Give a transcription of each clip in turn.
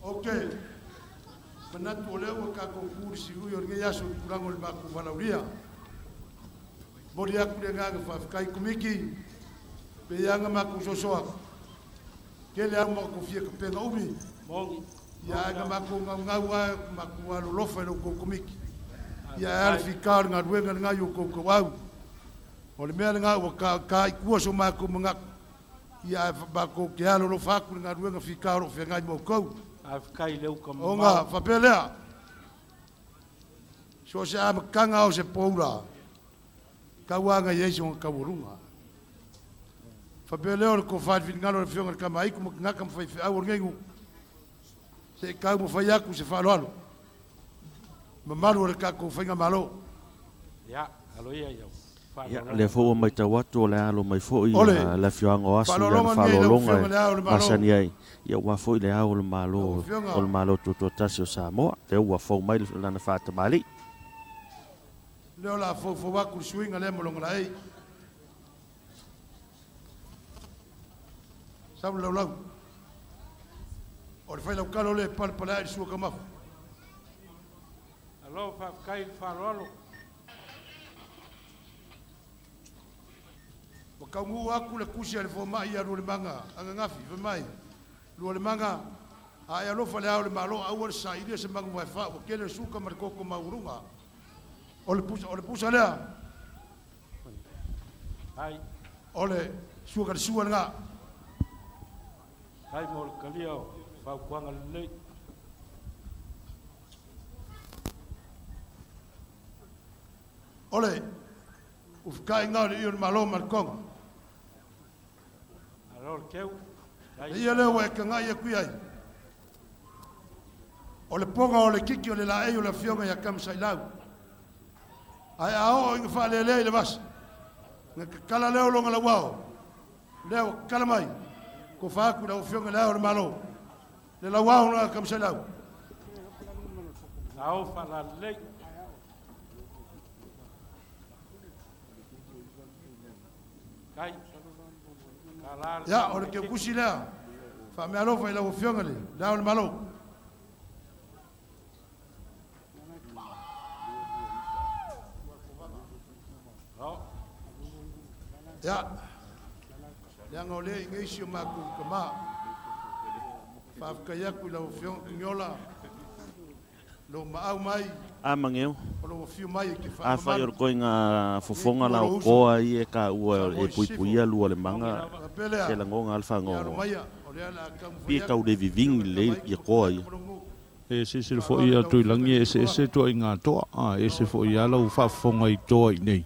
Ok, manatu o lea ua tatou tu i le siui o lenei aso i le tulaga o le matou valaaulia. Momoli atu le agaga faafetai Komiti, pei lava ona matou soso atu, tele lava matou fia tapena umi, ia ae na matou naunau lava matou alolofa i la outou Komiti. Ia ae a le fita o le galuega lena i outou tauau. O le mea lena ua ta i tua so matou manatu, ia ae matou te alolofa atu i le galuega fita o lo o feagai ma outou. Faafetai i le uta mamao. Ona faapea lea, so o se amataga o se poula, tau lava ina i ai sona taualuga. Faapea lea o le tofa i le finagalo o le Afioga i le Tama a Aitu ma tagata ma faifeau o lenei nuu, se i taumafai atu se faaaloalo, mamalu o le tatou faigamalo. Ia, alo ia i au Ia, lea faaaloaloga. foi ua matau atu o le a alo mai foi O le le afioaga o Asu i lana faaaloaloga lenei i lau faaaloaloga Afioga e i Le Ao o le Malo, masani ai, ia aua foi le ao o le lau Malo Afioga o le Malo Tutoatasi o Samoa, lea ua fou mai lana faatamalii. lea o le a foufou atu le suiga lea ma lona laei. Sau le laulau. O le failaukalo lea e palepaleae i le sua taumafa. Alo, faafetai i le faaaloalo. Ua taunuu atu le tusi a le fomai ia Lualemaga ananafi, fai mai, Lualemaga, a e alofa i Le Ao o le Malo, aua le sailia se manu vaefa, ua tele le suka ma le toto maualuga. O le pusa, o le pusa lea, Ai, o le suka le sua lena. ai mo le talia o fautuaga lelei. O le ufitaiga o le iu o le Malo ma le Toga. Alo le teu. Ai Le le ia lea ua faaaloalo. e tagai atu i ai. O le poga o le kiki o le laei o le afioga ia Tamasailau. Ae a oo ina faalelea i le vasa, na tatala lea o lona lauao, lea ua tatala mai, tofa atu i lau Afioga i Le Ao o le Malo, le lauao na Tamasailau. Na o faalalelei. Kai. Tala le Ia, o le tama kiki. keukusi lea, faameaalofa i lau Afioga i Le Ao o le Malo. No. Ia, leaga o lea i inei si o matou tama. Faafetai atu i lau Afioga Togiola, lou maau mai, A mageu. o lou afio mai e te Afai o faamamalu le koiga lenei fofoga itu o la o lou uso, koa ia e taua Samoa e i Sisifo. puipuia lua o le Mogi maga, lava. Faapea se lea, lagoga a le ia alo fagogo. maia, o lea o le a Pi taumafai e tau atu le le vivigi Afioga i le lelei Tama a Aitu ia ma koa tagata ia. ma lou nuu. E silasila foi Faaaloalo ia i lau Afioga Tuilagi i e le eseese Fofoga. ituaiga toa, a e ese foi lava lau faafofoga i toa i inei.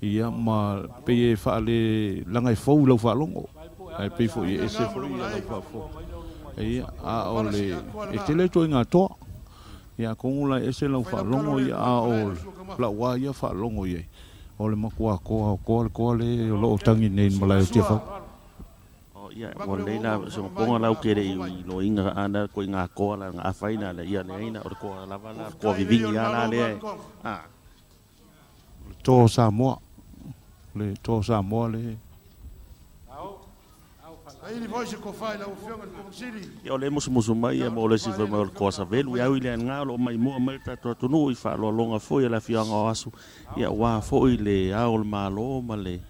Ia ma pei e faale leaga e fou i lau faalogo, ae pei foi Le e ese aga ma foi lona lau laei. faafofoga. Ia, O le a o pala le siakoa e lena. tele ituaiga toa. Ia atonu la e ese O le lau failaukalo faalogo lea e ia, a palepaleae o le sua taumafa. lau lava ia faalogo i ai, o le matua toa o toa le toa lea o lo o tagi nei i le Suka malae o sua, Tiafau. O ia, magu ua le lelei uauma la ua se faamama i poga la luma u la ke le fofo mai. i loiga ana koiga koa la na afaina le ia le aina o le koa lava la koa Ufita'i le ia o vivigi le a la Malo ma lea le e. Toga. A. O le toa o Samoa, o le toa o Samoa le Saili foi se tofa i lau Afioga i le Kovana Sili. Ia o le musumusu mai Ia ia o le mo le tofa isi lea fai i mai lau o le Afioga koa o le a savelu taumafai ia atu. ui le nga o lo o maimoa mai le tatou atunuu i faaaloaloga foi a le afioaga o Asu ia aua foi le Ao o le Malo ma le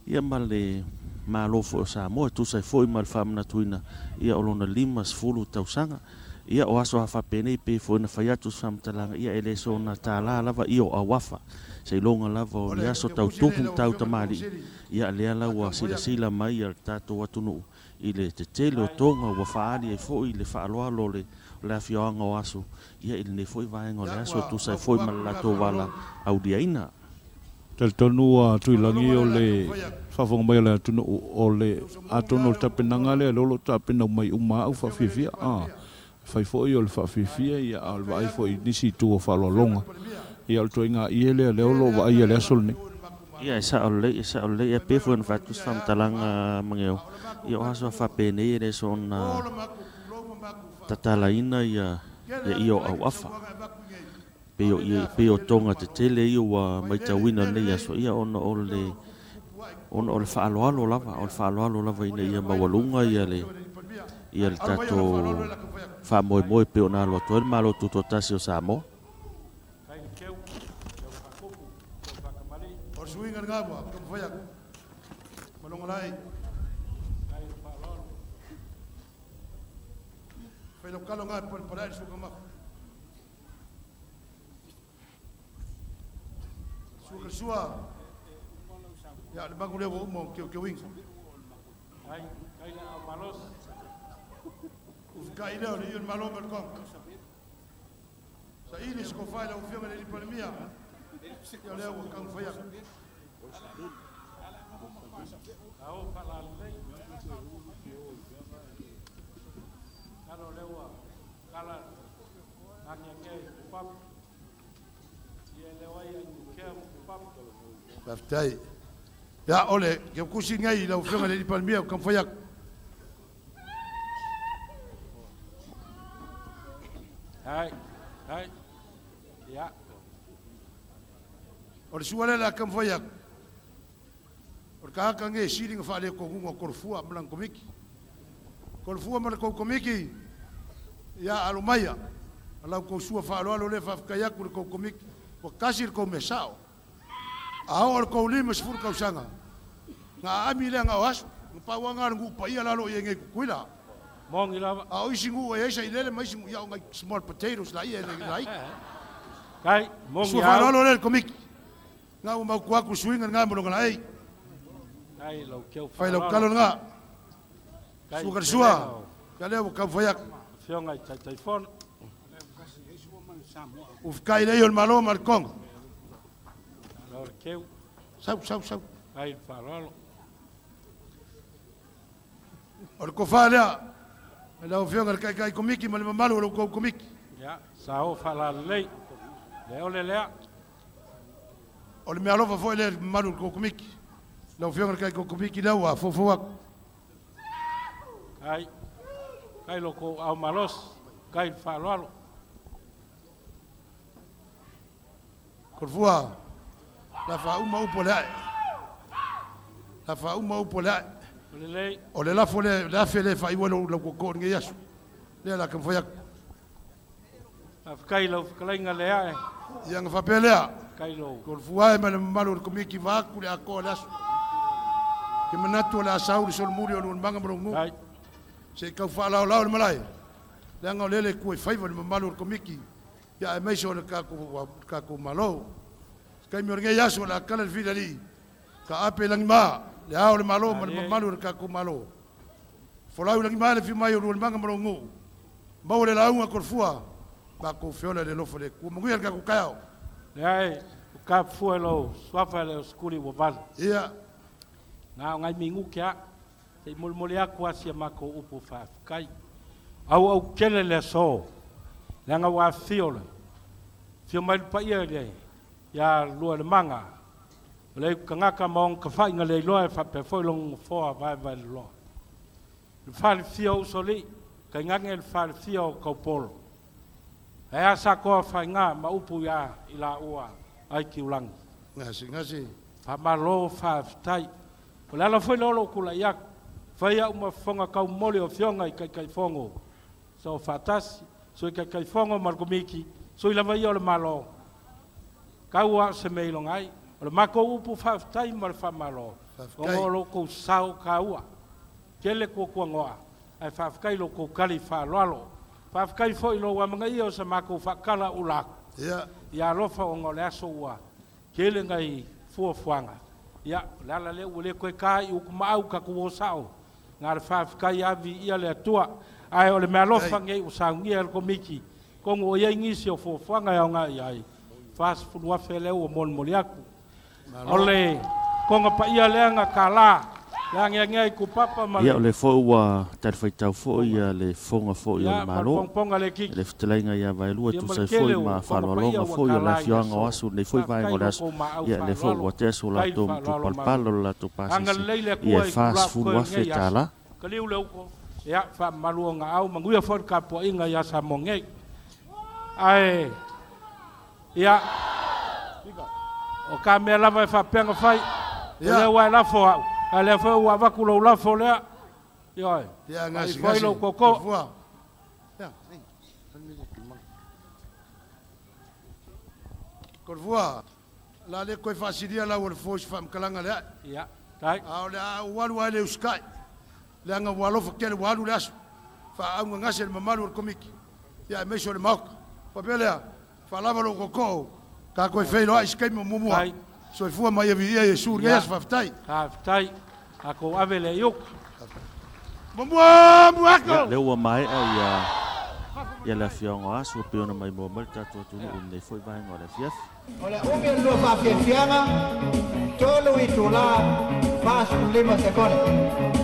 ia ma le Malo foi o Samoa e tusa ai foi ma le faamanatuina ia o lona 50 tausaga. Ia o aso a faapenei pei foi ona fai atu se faamatalaga ia e le soona tālā lava ia o auafa seiloga lava o O ni le aso tau keukusi lea i tupu ma lau tau Afioga i le Kovana tamalii Sili ia lea o la le a ua taumafai atu. silasila mai le tatou atunuu i le tetele o toga ua faaali ai foi le faaaloalo o le o le afioaga o Aso ia i lenei foi vaega o le Ia aso ua e tusa ai foi maopoopo ma atu le le aga latou vala faaaloalo. auliaina. Talitonu a Tuilagi Faaaloaloga o lea o le a le taumafai atu. faafofoga mai a le atunuu o le Le uso moni atonu lava o le lea o tapenaga Tupuola, lea lea o lo o tapena uma mai uma au le Afioga i le faafiafia a Palemia. fai foi o le faaafiafia ia a o le Faafetai vaai atu foi i nisi itu o i lau Afioga i faaaloaloga le Palemia. ia o le ituaiga ie lea lea o lo o Tele lava vaaia i tala le e aso avatu lenei. i o i le matou Ia, e Malo. sao lelei, e sao lelei. E Fai pei mai o foi le ona fai atu se Palemia e a ma fa, faamatalaga Mageo, a o le matou ia o aso a talitonuga, faapenei e le e soona po le matou pulou ma matou faafetai. tatalaina ia Tele ia lava ia o fetalaiga ma auafa. saunoaga e avatu i inei, Pei a o o le le ia pei afaina o i le toga Malo. tetele ia ua Vailele i matauina i mea lenei lelei, aso ia ona o o lea o le lo o tuputupu ae i ona totonu o o le lau Afioga i faaaloalo le lava, o le Palemia. faaaloalo lava ina Momoli ia atu ai le maualuga faafetai i ia lau le Afioga i le Palemia. Ia le Alo mai ona faaaloalo tatou e la kamafai atu. faamoemoe pei ona alo atu ai le Malo Tutoatasi o Samoa. O le suiga lena ua taumafai atu ma lona laei. Fai lau tala lena e palepale ai le suaga mafa. Sua ka sua. Ia, le magu lea ua uma o keukeuina. Ufikai lea o le iu o le Malo ma le Kongo. Saili se kofa i lau Afioga i le Alii Palemia. Ia o lea ua taumafai atu. Faafetai. Ia, o le keukusi nei i lau Afioga i le Alii Palemia ua taumafai atu. O le sua lea o le a taumafai atu, o le tagata lenei e sili ona faaletonuga o Tolofua ma lana Komiti. Tolofua ma le tou Komiti, ia alo maia, o la outou sua faaaloalo lea e faafetai atu i le tou Komiti, ua tasi le tou mea sao. A oo i le tou 50 tausaga, na aami lea na o aso, na pau lava lena o le nuu paia la o lo o i ai nei i Tutuila. A o isi nuu e i ai sailele ma isi nuu, ia o nai small potatoes laia e le laiti. Sua faaaloalo lea i le Komiti. Na ua mautu atu le suiga lena mo lona laei. Fai lau talo lena. Sua ka le sua. Ia lea ua taumafai atu. Ua fekai lea o le Malo ma le Kongo. Sau, sau, sau. O le tofa lea, lau Afioga i le Taitai Komiti ma le mamalu o la outou Komiti. O le meaalofa foi lea i le mamalu o le tou Komiti. Lau Afioga i le Taitai Komiti lea ua foufou atu. Kolofua, la faauma upu a le ae. La faauma upu a le ae. O le lafo lea, le afe lea e faaiu ai lau tootoo i lenei aso. Lea o le a taumafai atu. Ia ona faapea lea, Kolofua e ma le mamalu o le Komiti vaeatu le atoa o le aso. Ou te manatu o le a sau le solomuli o Lualemaga ma lou nuu. Se i tau faalaolao le malae, leaga o lele e tua i faiva le mamalu o le Komiti, ia aemaise o le tatou Malo. Se taimi o lenei aso o le a tala le filialii, taape i lagima le ao o le Malo ma le mamalu o le tatou Malo. Folau i lagima le afio mai o Lualemaga ma lou nuu. Maua le lauga Kolofua, matou feola i le alofa o le Atua. Manuia le tatou taeao. Ia. Gase, gase. Faafetai. Ia. Malo. Ia, o lea foi ua talifuaitau foi le fofoga foi o le Malo i le fetalaiga ia Vaelua e tusa ai foi ma faaaloaloga foi o le afioaga o Aso i lenei foi vaega o le aso. Ia, o lea foi ua tea so latou matupalapala o le latou pasese, ia e $40,000. Ia. Ioe. Ia, Faifoi gasegase. lou tootoo. Soifua. Ia. Kolofua, la le koe faasilia lau o le fo i se faamatalaga le ae. Ia, tai. A o le a ou alu ai le usikai, leaga ua alofa tele ua alu le aso. Faaaugagase le mamalu o le Komiti, ia aemaise o le Maota. Faapea lea, faalava lou tootoo, tatou e feiloai i se taimi o muamua. Tai. Soifua ma ia viia Iesu i lenei Ia. aso, faafetai. Faafetai. Tatou ave lea i uka. Muamua, muako! Ia, lea ua maea ia ia le afioaga o Aso e pei ona maimoa mai le tatou atunuu i lenei foi vaega o le afiafi. O le umi o le lua faafiafiaga, 3 itula, 45 sekone.